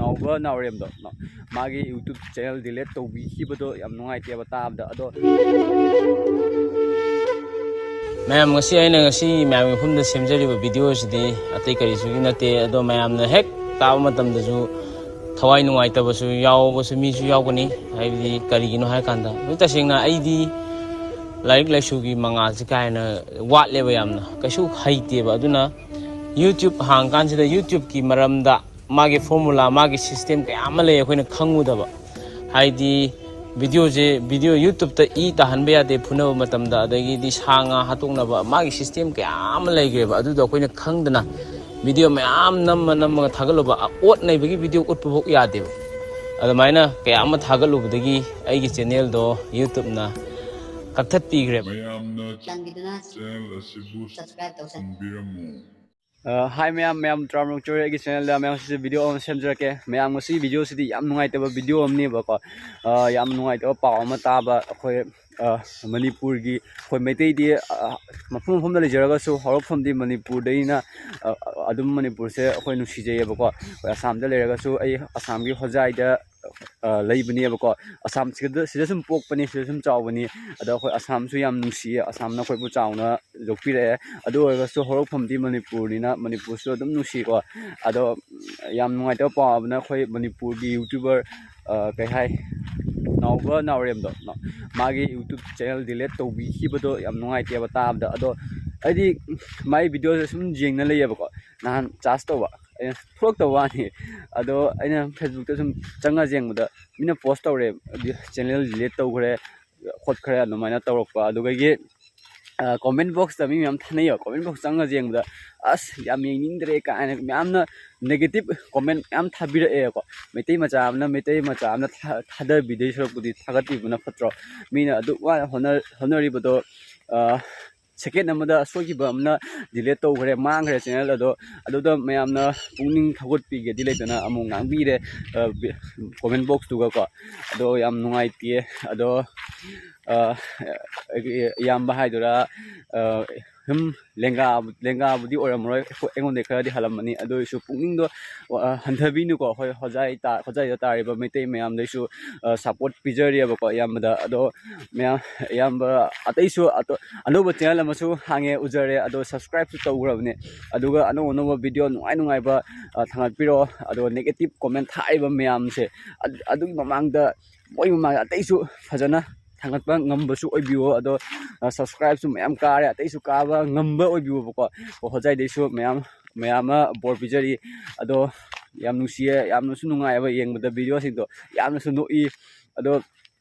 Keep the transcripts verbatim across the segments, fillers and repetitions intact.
ꯅꯥꯎꯕ ꯅꯥꯎꯔꯦꯝꯗꯣ, ꯃꯥꯒꯤ YouTube channel delete ꯇꯧꯕꯤꯈꯤꯕꯗꯣ ꯌꯥꯝ ꯅꯨꯡꯉꯥꯏꯇꯦꯕ ꯇꯥꯕꯗ꯫ ꯑꯗꯣ ꯃꯌꯥꯝ, ꯉꯁꯤ ꯑꯩꯅ ꯉꯁꯤ ꯃꯌꯥꯝꯒꯤ ꯃꯐꯝꯗ ꯁꯦꯝꯖꯔꯤꯕ video ꯁꯤꯗꯤ ꯑꯇꯩ ꯀꯔꯤꯁꯨꯒꯤ ꯅꯠꯇꯦ꯫ ꯑꯗꯣ ꯃꯌꯥꯝꯅ ꯍꯦꯛ ꯇꯥꯕ ꯃꯇꯝꯗꯁꯨ ꯊꯋꯥꯏ ꯅꯨꯡꯉꯥꯏꯇꯕꯁꯨ ꯌꯥꯎꯕꯁꯨ ꯃꯤꯁꯨ ꯌꯥꯎꯒꯅꯤ꯫ ꯍꯥꯏꯕꯗꯤ ꯀꯔꯤꯒꯤꯅꯣ ꯍꯥꯏ ꯀꯥꯟꯗ, ꯍꯧꯖꯤꯛ ꯇꯁꯦꯡꯅ ꯑꯩꯗꯤ ꯂꯥꯏꯔꯤꯛ ꯂꯥꯏꯁꯨꯒꯤ ꯃꯉꯥꯜꯁꯦ ꯀꯥ ꯍꯦꯟꯅ ꯋꯥꯠꯂꯦꯕ, ꯌꯥꯝꯅ ꯀꯩꯁꯨ ꯍꯩꯇꯦꯕ꯫ ꯑꯗꯨꯅ YouTube ꯍꯥꯡꯀꯥꯟꯁꯤꯗ YouTubeꯀꯤ ꯃꯔꯝꯗ, ꯃꯥꯒꯤ formula, ꯃꯥꯒꯤ system ꯀꯌꯥ ꯑꯃ ꯂꯩ ꯑꯩꯈꯣꯏꯅ ꯈꯪꯉꯨꯗꯕ꯫ ꯍꯥꯏꯗꯤ videoꯁꯦ, video YouTubeꯇ ꯏ ꯇꯥꯍꯟꯕ ꯌꯥꯗꯦ ꯐꯨꯅꯕ ꯃꯇꯝꯗ, ꯑꯗꯒꯤꯗꯤ ꯁꯥ ꯉꯥ ꯍꯥꯠꯇꯣꯛꯅꯕ, ꯃꯥꯒꯤ system ꯀꯌꯥ ꯑꯃ ꯂꯩꯈ꯭ꯔꯦꯕ꯫ ꯑꯗꯨꯗꯣ ꯑꯩꯈꯣꯏꯅ ꯈꯪꯗꯅ video ꯃꯌꯥꯝ ꯅꯝꯃ ꯅꯝꯃꯒ ꯊꯥꯒꯠꯂꯨꯕ, ꯑ, ꯑꯣꯠ ꯅꯩꯕꯒꯤ video ꯎꯠꯄꯐꯥꯎ ꯌꯥꯗꯦꯕ꯫ ꯑꯗꯨꯃꯥꯏꯅ ꯀꯌꯥ ꯑꯃ ꯊꯥꯒꯠꯂꯨꯕꯗꯒꯤ ꯑꯩꯒꯤ channelꯗꯣ YouTubeꯅ ꯀꯛꯊꯠꯄꯤꯈ꯭ꯔꯦꯕ꯫ ꯃꯌꯥꯝꯅ ꯆꯥꯟꯕꯤꯗꯨꯅ channel ꯑꯁꯤꯕꯨ subscribe ꯇꯧꯁꯟꯕꯤꯔꯝꯃꯨ꯫ ꯑ, hi ꯃꯌꯥꯝ, ꯃꯌꯥꯝ ꯇꯔꯥꯃꯔꯨꯛ ꯆꯣꯔꯦ ꯑꯩꯒꯤ channelꯗ꯫ ꯃꯌꯥꯝ ꯁꯤꯁꯦ video ꯑꯃ ꯁꯦꯝꯖꯔꯛꯀꯦ꯫ ꯃꯌꯥꯝ, ꯉꯁꯤ videoꯁꯤꯗꯤ ꯌꯥꯝ ꯅꯨꯡꯉꯥꯏꯇꯕ video ꯑꯃꯅꯦꯕꯀꯣ꯫ ꯑ, ꯌꯥꯝ ꯅꯨꯡꯉꯥꯏꯇꯕ ꯄꯥꯎ ꯑꯃ ꯇꯥꯕ꯫ ꯑꯩꯈꯣꯏ, ꯑ, ꯃꯅꯤꯄꯨꯔꯒꯤ, ꯑꯩꯈꯣꯏ ꯃꯩꯇꯩꯗꯤ, ꯑ, ꯃꯐꯝ ꯃꯐꯝꯗ ꯂꯩꯖꯔꯒꯁꯨ ꯍꯧꯔꯛꯐꯝꯗꯤ ꯃꯅꯤꯄꯨꯔꯗꯩꯅ, ꯑ, ꯑꯗꯨꯝ ꯃꯅꯤꯄꯨꯔꯁꯦ ꯑꯩꯈꯣꯏ ꯅꯨꯡꯁꯤꯖꯩꯌꯦꯕꯀꯣ꯫ ꯑꯩꯈꯣꯏ ꯑꯁꯥꯝꯗ ꯂꯩꯔꯒꯁꯨ ꯑꯩ ꯑꯁꯥꯝꯒꯤ ꯍꯣꯖꯥꯏꯗ ꯑ, ꯂꯩꯕꯅꯦꯕꯀꯣ꯫ ꯑꯁꯥꯝ ꯁꯤꯗ, ꯁꯤꯗ ꯁꯨꯝ ꯄꯣꯛꯄꯅꯤ, ꯁꯤꯗ ꯁꯨꯝ ꯆꯥꯎꯕꯅꯤ꯫ ꯑꯗꯣ ꯑꯩꯈꯣꯏ ꯑꯁꯥꯝꯁꯨ ꯌꯥꯝ ꯅꯨꯡꯁꯤꯌꯦ, ꯑꯁꯥꯝꯅ ꯑꯩꯈꯣꯏꯕꯨ ꯆꯥꯎꯅ ꯌꯣꯛꯄꯤꯔꯛꯑꯦ꯫ ꯑꯗꯨ ꯑꯣꯏꯔꯒꯁꯨ ꯍꯧꯔꯛꯐꯝꯗꯤ ꯃꯅꯤꯄꯨꯔꯅꯤꯅ ꯃꯅꯤꯄꯨꯔꯁꯨ ꯑꯗꯨꯝ ꯅꯨꯡꯁꯤꯀꯣ꯫ ꯑꯗꯣ ꯌꯥꯝ ꯅꯨꯡꯉꯥꯏꯇꯕ ꯄꯥꯎ ꯑꯃꯅ ꯑꯩꯈꯣꯏ ꯃꯅꯤꯄꯨꯔꯒꯤ YouTuber, ꯑ, ꯀꯩ ꯍꯥꯏ, ꯅꯥꯎꯕ ꯅꯥꯎꯔꯦꯝꯗꯣ, ꯃꯥꯒꯤ YouTube channel delete ꯇꯧꯕꯤꯈꯤꯕꯗꯣ ꯌꯥꯝ ꯅꯨꯡꯉꯥꯏꯇꯦꯕ ꯇꯥꯕꯗ꯫ ꯑꯗꯣ ꯑꯩꯗꯤ ꯃꯥꯏ videoꯁꯦ ꯁꯨꯝ ꯌꯦꯡꯅ ꯂꯩꯌꯦꯕꯀꯣ꯫ ꯅꯍꯥꯟ charge ꯇꯧꯕ, ꯑꯩꯅ ꯊꯣꯛꯂꯛꯇꯕ ꯋꯥꯅꯤ꯫ ꯑꯗꯣ ꯑꯩꯅ Facebookꯇ ꯁꯨꯝ ꯆꯪꯉ ꯌꯦꯡꯕꯗ ꯃꯤꯅ post ꯇꯧꯔꯦ, channel delete ꯇꯧꯈ꯭ꯔꯦ ꯈꯣꯠꯈ꯭ꯔꯦ ꯑꯗꯨꯃꯥꯏꯅ ꯇꯧꯔꯛꯄ꯫ ꯑꯗꯨꯗꯒꯤ, ꯑ, comment boxꯇ ꯃꯤ ꯃꯌꯥꯝ ꯊꯥꯅꯩꯌꯦꯕ꯫ Comment box ꯆꯪꯉ ꯌꯦꯡꯕꯗ, "ꯑꯁ, ꯌꯥꯝ ꯌꯦꯡꯅꯤꯡꯗ꯭ꯔꯦ" ꯀꯥꯏꯅ ꯃꯌꯥꯝꯅ negative comment ꯃꯌꯥꯝ ꯊꯥꯕꯤꯔꯛꯑꯦꯀꯣ꯫ ꯃꯩꯇꯩ ꯃꯆꯥ ꯑꯃꯅ ꯃꯩꯇꯩ ꯃꯆꯥ ꯑꯃꯅ ꯊꯥ-, ꯊꯥꯗꯕꯤꯗꯣꯏ ꯁꯔꯨꯛꯄꯨꯗꯤ ꯊꯥꯒꯠꯄꯤꯕꯅ ꯐꯠꯇ꯭ꯔꯣ? ꯃꯤꯅ ꯑꯗꯨꯛ ꯋꯥꯅ ꯍꯣꯠꯅ-, ꯍꯣꯠꯅꯔꯤꯕꯗꯣ, ꯑ, second ꯑꯃꯗ ꯑꯁꯣꯏꯈꯤꯕ ꯑꯃꯅ delete ꯇꯧꯈ꯭ꯔꯦ, ꯃꯥꯡꯈ꯭ꯔꯦ channel ꯑꯗꯣ꯫ ꯑꯗꯨꯗ ꯃꯌꯥꯝꯅ ꯄꯨꯛꯅꯤꯡ ꯊꯧꯒꯠꯄꯤꯒꯦꯗꯤ ꯂꯩꯇꯅ ꯑꯃꯨꯛ ꯉꯥꯡꯕꯤꯔꯦ, ꯑ, ꯕꯤ-, comment boxꯇꯨꯒꯀꯣ꯫ ꯑꯗꯣ ꯌꯥꯝ ꯅꯨꯡꯉꯥꯏꯇꯦ꯫ ꯑꯗꯣ, ꯑ, ꯑꯩꯒꯤ ꯏꯌꯥꯝꯕ ꯍꯥꯏꯗꯣꯏꯔꯥ, ꯑ, ꯁꯨꯝ ꯂꯦꯡꯒꯥ ꯂꯦꯡꯒꯥꯕꯨꯗꯤ ꯑꯣꯏꯔꯝꯃꯔꯣꯏ, ꯑꯩꯈꯣꯏ ꯑꯩꯉꯣꯟꯗꯒꯤ ꯈꯔꯗꯤ ꯍꯜꯂꯝꯃꯅꯤ꯫ ꯑꯗꯨ ꯑꯣꯏꯔꯁꯨ ꯄꯨꯛꯅꯤꯡꯗꯣ ꯑ, ꯍꯟꯊꯕꯤꯅꯨꯀꯣ꯫ ꯍꯣꯏ, ꯍꯣꯖꯥꯏ ꯇꯥ ꯍꯣꯖꯥꯏꯗ ꯇꯥꯔꯤꯕ ꯃꯩꯇꯩ ꯃꯌꯥꯝꯗꯩꯁꯨ ꯁꯞꯄꯣꯔꯠ ꯄꯤꯖꯔꯤꯑꯕꯀꯣ ꯑꯌꯥꯝꯕꯗ꯫ ꯑꯗꯣ ꯃꯌꯥꯝ ꯑꯌꯥꯝꯕ ꯑꯇꯩꯁꯨ ꯑꯇꯣ ꯑꯅꯧꯕ ꯆꯦꯅꯦꯜ ꯑꯃꯁꯨ ꯍꯥꯡꯉꯦ, ꯎꯖꯔꯦ, ꯑꯗꯣ ꯁꯕꯁꯀ꯭ꯔꯥꯏꯞꯁꯨ ꯇꯧꯈ꯭ꯔꯕꯅꯦ꯫ ꯑꯗꯨꯒ ꯑꯅꯧ ꯑꯅꯧꯕ ꯚꯤꯗꯤꯑꯣ ꯅꯨꯡꯉꯥꯏ ꯅꯨꯡꯉꯥꯏꯕ ꯑ, ꯊꯥꯡꯒꯠꯄꯤꯔꯛꯑꯣ꯫ ꯑꯗꯣ ꯅꯦꯒꯦꯇꯤꯞ ꯀꯣꯃꯦꯟ ꯊꯥꯔꯤꯕ ꯃꯌꯥꯝꯁꯦ ꯑꯗꯨ- ꯑꯗꯨꯒꯤ ꯃꯃꯥꯡꯗ ꯃꯣꯏ ꯃꯃꯥꯡꯗ ꯑꯇꯩꯁꯨ ꯐꯖꯅ ꯊꯥꯡꯒꯠꯄ ꯉꯝꯕꯁꯨ ꯑꯣꯏꯕꯤꯌꯣ꯫ ꯑꯗꯣ ꯁꯕꯁꯀ꯭ꯔꯥꯏꯞꯁꯨ ꯃꯌꯥꯝ ꯀꯥꯔꯦ, ꯑꯇꯩꯁꯨ ꯀꯥꯕ ꯉꯝꯕ ꯑꯣꯏꯕꯤꯌꯣꯕꯀꯣ꯫ ꯑꯣ, ꯍꯣꯖꯥꯏꯗꯩꯁꯨ ꯃꯌꯥꯝ ꯃꯌꯥꯝ ꯑꯃ ꯕꯣꯔ ꯄꯤꯖꯔꯤ꯫ ꯑꯗꯣ ꯌꯥꯝ ꯅꯨꯡꯁꯤꯌꯦ, ꯌꯥꯝꯅꯁꯨ ꯅꯨꯡꯉꯥꯏꯑꯕ ꯌꯦꯡꯕꯗ ꯚꯤꯗꯤꯑꯣꯁꯤꯡꯗꯣ, ꯌꯥꯝꯅꯁꯨ ꯅꯣꯛꯏ꯫ ꯑꯗꯣ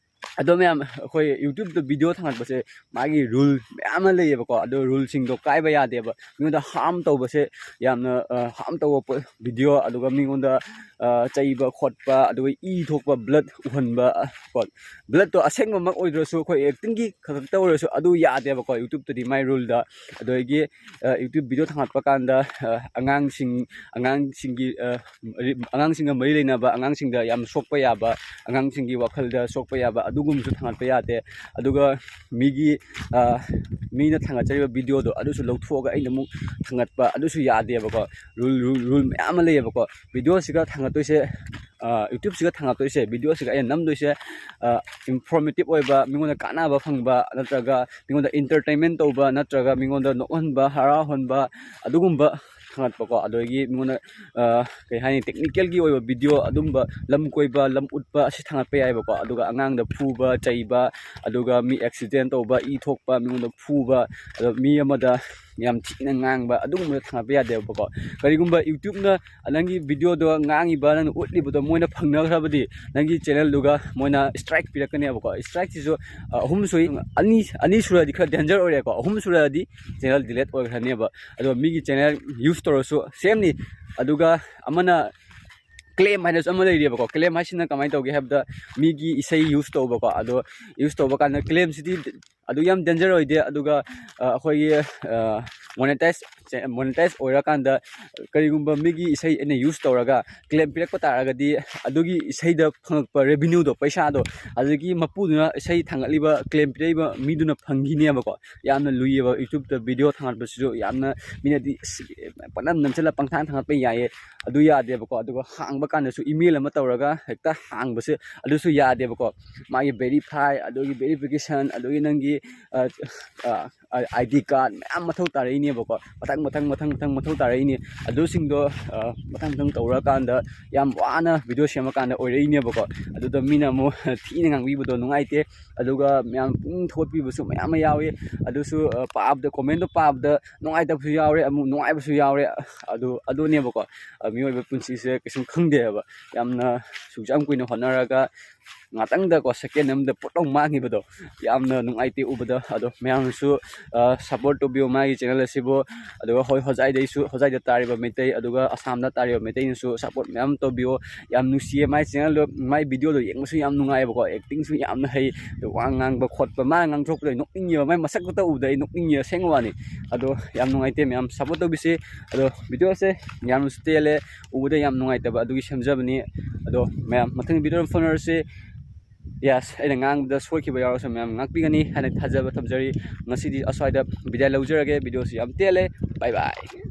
ꯑꯗꯣ ꯃꯌꯥꯝ, ꯑꯩꯈꯣꯏ ꯌꯨꯇ꯭ꯌꯨꯕꯇ ꯚꯤꯗꯤꯑꯣ ꯊꯥꯡꯒꯠꯄꯁꯦ ꯃꯥꯒꯤ ꯔꯨꯜ ꯃꯌꯥꯝ ꯑꯃ ꯂꯩꯌꯦꯕꯀꯣ꯫ ꯑꯗꯣ ꯔꯨꯜꯁꯤꯡꯗꯣ ꯀꯥꯏꯕ ꯌꯥꯗꯦꯕ꯫ ꯃꯤꯉꯣꯟꯗ ꯍꯥꯔꯝ ꯇꯧꯕꯁꯦ ꯌꯥꯝꯅ ꯍꯥꯔꯝ ꯇꯧꯕ ꯄꯣꯠ ꯚꯤꯗꯤꯑꯣ, ꯑꯗꯨꯒ ꯃꯤꯉꯣꯟꯗ ꯑ, ꯆꯩꯕ ꯈꯣꯠꯄ, ꯑꯗꯨꯒ ꯏ ꯊꯣꯛꯄ, ꯕ꯭ꯂꯠ ꯎꯍꯟꯕ ꯀꯣ꯫ ꯕ꯭ꯂꯠꯇꯣ ꯑꯁꯦꯡꯕꯃꯛ ꯑꯣꯏꯗ꯭ꯔꯁꯨ ꯑꯩꯈꯣꯏ ꯑꯦꯛꯇꯤꯡꯒꯤ ꯈꯛꯇ ꯑꯣꯏꯔꯁꯨ ꯑꯗꯨ ꯌꯥꯗꯦꯕꯀꯣ ꯌꯨꯇ꯭ꯌꯨꯕꯇꯗꯤ ꯃꯥꯏ ꯔꯨꯜꯗ꯫ ꯑꯗꯒꯤ ꯑ, ꯌꯨꯇ꯭ꯌꯨꯕ ꯚꯤꯗꯤꯑꯣ ꯊꯥꯡꯒꯠꯄ ꯀꯥꯟꯗ ꯑ, ꯑꯉꯥꯡꯁꯤꯡ ꯑꯉꯥꯡꯁꯤꯡꯒꯤ ꯑ, ꯔꯤ- ꯑꯉꯥꯡꯁꯤꯡꯒ ꯃꯔꯤ ꯂꯩꯅꯕ, ꯑꯉꯥꯡꯁꯤꯡꯗ ꯌꯥꯝ ꯁꯣꯛꯄ ꯌꯥꯕ, ꯑꯉꯥꯡꯁꯤꯡꯒꯤ ꯋꯥꯈꯜꯗ ꯁꯣꯛꯄ ꯌꯥꯕ ꯑꯗꯨꯒꯨꯝꯕꯁꯨ ꯊꯥꯡꯒꯠꯄ ꯌꯥꯗꯦ꯫ ꯑꯗꯨꯒ ꯃꯤꯒꯤ ꯑ, ꯃꯤꯅ ꯊꯥꯡꯒꯠꯆꯔꯤꯕ ꯚꯤꯗꯤꯑꯣꯗꯣ ꯑꯗꯨꯁꯨ ꯂꯧꯊꯣꯛꯑꯒ ꯑꯩꯅ ꯑꯃꯨꯛ ꯊꯥꯡꯒꯠꯄ ꯑꯗꯨꯁꯨ ꯌꯥꯗꯦꯕꯀꯣ꯫ ꯔꯨꯜ ꯔꯨꯜ ꯔꯨꯜ ꯃꯌꯥꯝ ꯑꯃ ꯂꯩꯌꯦꯕꯀꯣ꯫ ꯚꯤꯗꯤꯑꯣꯁꯤꯒ ꯊꯥꯡꯒꯠꯇꯣꯏꯁꯦ ꯑ, ꯌꯨꯇ꯭ꯌꯨꯕꯁꯤꯒ ꯊꯥꯡꯒꯠꯇꯣꯏꯁꯦ, ꯚꯤꯗꯤꯑꯣꯁꯤꯒ ꯑꯩꯅ ꯅꯝꯗꯣꯏꯁꯦ ꯏꯟꯐꯣꯔꯃꯦꯇꯤꯞ ꯑꯣꯏꯕ, ꯃꯤꯉꯣꯟꯗ ꯀꯥꯟꯅꯕ ꯐꯪꯕ, ꯅꯠꯇ꯭ꯔꯒ ꯃꯤꯉꯣꯟꯗ ꯏꯟꯇꯔꯇꯦꯟꯃꯦꯟ ꯇꯧꯕ, ꯅꯠꯇ꯭ꯔꯒ ꯃꯤꯉꯣꯟꯗ ꯅꯣꯛꯍꯟꯕ, ꯍꯔꯥꯎꯍꯟꯕ, ꯑꯗꯨꯒꯨꯝꯕ ꯊꯥꯡꯒꯠꯄꯀꯣ꯫ ꯑꯗꯒꯤ ꯃꯤꯉꯣꯟꯗ ꯑ, ꯀꯩ ꯍꯥꯏꯅꯤ, ꯇꯦꯛꯅꯤꯀꯦꯜꯒꯤ ꯑꯣꯏꯕ ꯚꯤꯗꯤꯑꯣ, ꯑꯗꯨꯝꯕ ꯂꯝ ꯀꯣꯏꯕ, ꯂꯝ ꯎꯠꯄ, ꯑꯁꯤ ꯊꯥꯡꯒꯠꯄ ꯌꯥꯏꯕꯀꯣ꯫ ꯑꯗꯨꯒ ꯑꯉꯥꯡꯗ ꯐꯨꯕ ꯆꯩꯕ, ꯑꯗꯨꯒ ꯃꯤ ꯑꯦꯛꯁꯤꯗꯦꯟ ꯇꯧꯕ, ꯏ ꯊꯣꯛꯄ, ꯃꯤꯉꯣꯟꯗ ꯐꯨꯕ, ꯑꯗꯣ ꯃꯤ ꯑꯃꯗ ꯌꯥꯝ ꯊꯤꯅ ꯉꯥꯡꯕ, ꯑꯗꯨꯒꯨꯝꯕꯗ ꯊꯥꯡꯒꯠꯄ ꯌꯥꯗꯦꯕꯀꯣ꯫ ꯀꯔꯤꯒꯨꯝꯕ ꯌꯨꯇ꯭ꯌꯨꯕꯅ ꯅꯪꯒꯤ ꯚꯤꯗꯤꯑꯣꯗꯣ ꯉꯥꯡꯉꯤꯕ, ꯅꯪꯅ ꯎꯠꯂꯤꯕꯗꯣ ꯃꯣꯏꯅ ꯐꯪꯅꯈ꯭ꯔꯕꯗꯤ ꯅꯪꯒꯤ ꯆꯦꯅꯦꯜꯗꯨꯒ ꯃꯣꯏꯅ ꯁ꯭ꯇ꯭ꯔꯥꯏꯛ ꯄꯤꯔꯛꯀꯅꯦꯕꯀꯣ꯫ ꯁ꯭ꯇ꯭ꯔꯥꯏꯛꯁꯤꯁꯨ ꯑ, ꯑꯍꯨꯝ ꯁꯨꯏ꯫ ꯑꯅꯤ ꯑꯅꯤ ꯁꯨꯔꯗꯤ ꯈꯔ ꯗꯦꯟꯖꯔ ꯑꯣꯏꯔꯦꯀꯣ꯫ ꯑꯍꯨꯝ ꯁꯨꯔꯗꯤ ꯆꯦꯅꯦꯜ ꯗꯤꯂꯦꯠ ꯑꯣꯏꯈ꯭ꯔꯅꯦꯕ꯫ ꯑꯗꯣ ꯃꯤꯒꯤ ꯆꯦꯅꯦꯜ ꯌꯨꯁ ꯇꯧꯔꯁꯨ ꯁꯦꯝꯅꯤ꯫ ꯑꯗꯨꯒ ꯑꯃꯅ ꯀ꯭ꯂꯦꯝ ꯍꯥꯏꯅꯁꯨ ꯑꯃ ꯂꯩꯔꯤꯕꯀꯣ꯫ ꯀ꯭ꯂꯦꯝ ꯍꯥꯏꯁꯤꯅ ꯀꯃꯥꯏꯅ ꯇꯧꯒꯦ ꯍꯥꯏꯕꯗ ꯃꯤꯒꯤ ꯏꯁꯩ ꯌꯨꯁ ꯇꯧꯕꯀꯣ꯫ ꯑꯗꯣ ꯌꯨꯁ ꯇꯧꯕ ꯀꯥꯟꯗ ꯀ꯭ꯂꯦꯝꯁꯤꯗꯤ ꯑꯗꯨ ꯌꯥꯝ danger ꯑꯣꯏꯗꯦ꯫ ꯑꯗꯨꯒ ꯑ, ꯑꯩꯈꯣꯏꯒꯤ ꯃꯣꯅꯦꯇꯥꯏꯁ ꯃꯣꯅꯦꯇꯥꯏꯁ ꯑꯣꯏꯔꯀꯥꯟꯗ ꯀꯔꯤꯒꯨꯝꯕ ꯃꯤꯒꯤ ꯏꯁꯩ ꯑꯩꯅ ꯌꯨꯁ ꯇꯧꯔꯒ ꯀ꯭ꯂꯦꯝ ꯄꯤꯔꯛꯄ ꯇꯥꯔꯒꯗꯤ, ꯑꯗꯨꯒꯤ ꯏꯁꯩꯗ ꯐꯪꯉꯛꯄ ꯔꯦꯚꯤꯅ꯭ꯌꯨꯗꯣ, ꯄꯩꯁꯥꯗꯣ, ꯑꯗꯨꯗꯒꯤ ꯃꯄꯨꯗꯨꯅ ꯏꯁꯩ ꯊꯥꯡꯒꯠꯂꯤꯕ, ꯀ꯭ꯂꯦꯝ ꯄꯤꯔꯛꯏꯕ ꯃꯤꯗꯨꯅ ꯐꯪꯈꯤꯅꯦꯕꯀꯣ꯫ ꯌꯥꯝꯅ ꯂꯨꯏꯌꯦꯕ ꯌꯨꯇ꯭ꯌꯨꯕꯇ ꯚꯤꯗꯤꯑꯣ ꯊꯥꯡꯒꯠꯄꯁꯤꯁꯨ꯫ ꯌꯥꯝꯅ ꯃꯤꯅꯗꯤ "ꯑꯁ, ꯄꯪꯅꯝ ꯅꯝꯁꯤꯜꯂ ꯄꯪꯊꯥꯡ ꯊꯥꯡꯒꯠꯄ ꯌꯥꯏꯌꯦ", ꯑꯗꯨ ꯌꯥꯗꯦꯕꯀꯣ꯫ ꯑꯗꯨꯒ ꯍꯥꯡꯕ ꯀꯥꯟꯗꯁꯨ ꯏꯃꯦꯜ ꯑꯃ ꯇꯧꯔꯒ ꯍꯦꯛꯇ ꯍꯥꯡꯕꯁꯦ, ꯑꯗꯨꯁꯨ ꯌꯥꯗꯦꯕꯀꯣ꯫ ꯃꯥꯒꯤ ꯚꯦꯔꯤꯐꯥꯏ, ꯑꯗꯨꯒꯤ ꯚꯦꯔꯤꯐꯤꯀꯦꯁꯟ, ꯑꯗꯨꯒꯤ ꯅꯪꯒꯤ ꯑ, ꯑ, ID card ꯃꯌꯥꯝ ꯃꯊꯧ ꯇꯥꯔꯛꯏꯅꯦꯕꯀꯣ꯫ ꯃꯊꯪ, ꯃꯊꯪ, ꯃꯊꯪ, ꯃꯊꯪ ꯃꯊꯧ ꯇꯥꯔꯛꯏꯅꯦ꯫ ꯑꯗꯨꯁꯤꯡꯗꯣ, ꯑ, ꯃꯊꯪ, ꯃꯊꯪ ꯇꯧꯔꯀꯥꯟꯗ ꯌꯥꯝ ꯋꯥꯅ ꯚꯤꯗꯤꯑꯣ ꯁꯦꯝꯃꯀꯥꯟꯗ ꯑꯣꯏꯔꯛꯏꯅꯦꯕꯀꯣ꯫ ꯑꯗꯨꯗ ꯃꯤꯅ ꯑꯃꯨꯛ ꯊꯤꯅ ꯉꯥꯡꯕꯤꯕꯗꯣ ꯅꯨꯡꯉꯥꯏꯇꯦ꯫ ꯑꯗꯨꯒ ꯃꯌꯥꯝ ꯄꯨꯛꯅꯤꯡ ꯊꯧꯒꯠꯄꯤꯕꯁꯨ ꯃꯌꯥꯝ ꯑꯃ ꯌꯥꯎꯏ꯫ ꯑꯗꯨꯁꯨ, ꯑ, ꯄꯥꯕꯗ, ꯀꯣꯃꯦꯟꯗꯣ ꯄꯥꯕꯗ ꯅꯨꯡꯉꯥꯏꯇꯕꯁꯨ ꯌꯥꯎꯔꯦ, ꯑꯃꯨꯛ ꯅꯨꯡꯉꯥꯏꯕꯁꯨ ꯌꯥꯎꯔꯦ꯫ ꯑꯗꯨ, ꯑꯗꯨꯅꯦꯕꯀꯣ꯫ ꯑ, ꯃꯤꯑꯣꯏꯕ ꯄꯨꯟꯁꯤꯁꯦ ꯀꯩꯁꯨꯝ ꯈꯪꯗꯦ ꯍꯥꯏꯕ꯫ ꯌꯥꯝꯅ ꯁꯨꯛ ꯌꯥꯝ ꯀꯨꯏꯅ ꯍꯣꯠꯅꯔꯒ ꯉꯥꯛꯇꯪꯗꯀꯣ, ꯁꯦꯀꯦꯟ ꯑꯃꯗ ꯄꯨꯠ ꯂꯥꯎ ꯃꯥꯡꯈꯤꯕꯗꯣ ꯌꯥꯝꯅ ꯅꯨꯡꯉꯥꯏꯇꯦ ꯎꯕꯗ꯫ ꯑꯗꯣ ꯃꯌꯥꯝꯅꯁꯨ, ꯑ, ꯁꯞꯄꯣꯔꯠ ꯇꯧꯕꯤꯌꯣ ꯃꯥꯒꯤ ꯆꯦꯅꯦꯜ ꯑꯁꯤꯕꯨ꯫ ꯑꯗꯨꯒ ꯍꯣꯏ, ꯍꯣꯖꯥꯏꯗꯩꯁꯨ, ꯍꯣꯖꯥꯏꯗ ꯇꯥꯔꯤꯕ ꯃꯩꯇꯩ, ꯑꯗꯨꯒ ꯑꯁꯥꯝꯗ ꯇꯥꯔꯤꯕ ꯃꯩꯇꯩꯅꯁꯨ ꯁꯞꯄꯣꯔꯠ ꯃꯌꯥꯝ ꯇꯧꯕꯤꯌꯣ꯫ ꯌꯥꯝ ꯅꯨꯡꯁꯤꯌꯦ ꯃꯥꯏ ꯆꯦꯅꯦꯜꯗꯣ, ꯃꯥꯏ ꯚꯤꯗꯤꯑꯣꯗꯣ ꯌꯦꯡꯕꯁꯨ ꯌꯥꯝ ꯅꯨꯡꯉꯥꯏꯌꯦꯕꯀꯣ꯫ ꯑꯦꯛꯇꯤꯡꯁꯨ ꯌꯥꯝꯅ ꯍꯩ꯫ ꯑꯗꯣ ꯋꯥ ꯉꯥꯡꯕ ꯈꯣꯠꯄ, ꯃꯥꯅ ꯉꯥꯡꯊꯣꯔꯛꯄꯗꯣ ꯑꯩ ꯅꯣꯛꯅꯤꯡꯉꯦꯕ꯫ ꯃꯥꯏ ꯃꯁꯛ ꯈꯛꯇ ꯎꯕꯗ ꯑꯩ ꯅꯣꯛꯅꯤꯡꯉꯦ, ꯑꯁꯦꯡꯕ ꯋꯥꯅꯤ꯫ ꯑꯗꯣ ꯌꯥꯝ ꯅꯨꯡꯉꯥꯏꯇꯦ ꯃꯌꯥꯝ ꯁꯞꯄꯣꯔꯠ ꯇꯧꯕꯤꯁꯤ꯫ ꯑꯗꯣ ꯚꯤꯗꯤꯑꯣꯁꯦ ꯌꯥꯝꯅꯁꯨ ꯇꯦꯜꯂꯦ, ꯎꯕꯗ ꯌꯥꯝ ꯅꯨꯡꯉꯥꯏꯇꯕ ꯑꯗꯨꯒꯤ ꯁꯦꯝꯖꯕꯅꯤ꯫ ꯑꯗꯣ ꯃꯌꯥꯝ ꯃꯊꯪ ꯚꯤꯗꯤꯑꯣꯗ ꯐꯥꯎꯅꯔꯁꯤ꯫ ꯌꯦꯁ, ꯑꯩꯅ ꯉꯥꯡꯕꯗ ꯁꯣꯏꯈꯤꯕ ꯌꯥꯎꯔꯁꯨ ꯃꯌꯥꯝ ꯉꯥꯛꯄꯤꯒꯅꯤ ꯍꯥꯏꯅ ꯊꯥꯖꯕ ꯊꯝꯖꯔꯤ꯫ ꯉꯁꯤꯗꯤ ꯑꯁ꯭ꯋꯥꯏꯗ ꯕꯤꯗꯥꯏ ꯂꯧꯖꯔꯒꯦ꯫ ꯚꯤꯗꯤꯑꯣꯁꯤ ꯌꯥꯝ ꯇꯦꯜꯂꯦ꯫ ꯕꯥꯏ ꯕꯥꯏ꯫